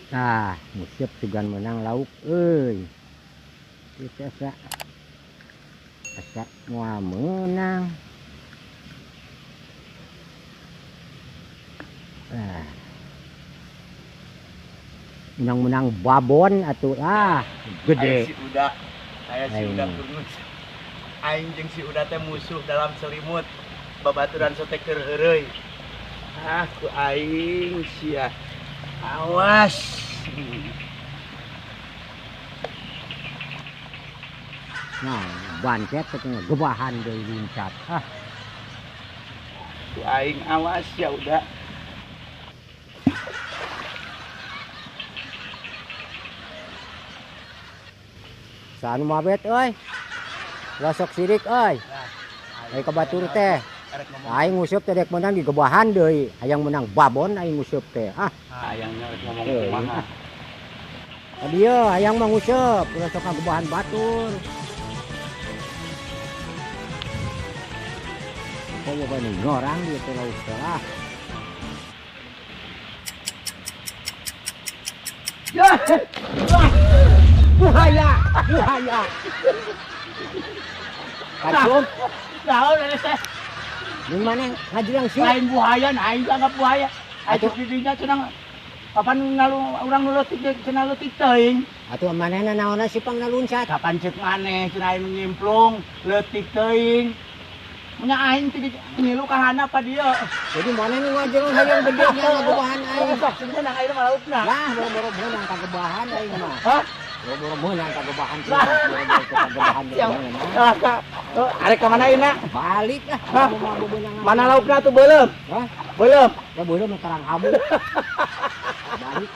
Tah, nguseup sugan meunang lauk euy. Ieu teh asa asa moal meunang. Ah. Menang-menang babon atuh ah, Aya gede. si Uda, aya si Uda Aing. Kurnus. Aing jeung si Uda teh musuh dalam selimut. Babaturan sote keur heureuy. Ah, ku aing sia. Awas. Nah, bancet teh gebahan deui luncat. Ah, Ku aing awas ya Uda. Saha nu mabet euy? Ulah sok sirik euy. Ai ka batur teh. Aing nguseup teh dek meunang digebahan deui. Hayang meunang babon aing nguseup teh. Ah, Hayangnya rek ngomong Euy. kumaha. Tadi ye hayang mah nguseup, ulah sok ngagebahan batur. Kok boga nu ngorang ieu teh lauk teh ah. Ya. Buhaya, buhaya. Kacung, Naon eta teh? di mana ngajelang sih? Lain buhaya, nah aing anggap buhaya. Atuh Atuh. di dinya cenah kapan ngalu urang nu leutik deui cenah leutik teuing. Atuh manehna naonna si pang naluncat? Kapan cek maneh cenah aing nyimplung leutik teuing. Nya aing teh ngilu ka handap ka dieu. Jadi maneh nu ngajelang hayang gede nya ngagebahan aing. Sok sebenarnya aing mah laukna. Lah, boro-boro meunang kagebahan aing mah. Hah? Boro-boro meunang kagebahan sih. Lah. Boro-boro kagebahan Siap. meunang. Ah, ka. Oh, arek ka mana ayeuna? Balik ah. Hah? Mau beunang. Mana laukna tuh beuleum? Hah? Beuleum. Ya beuleum mah karang abu. Balik.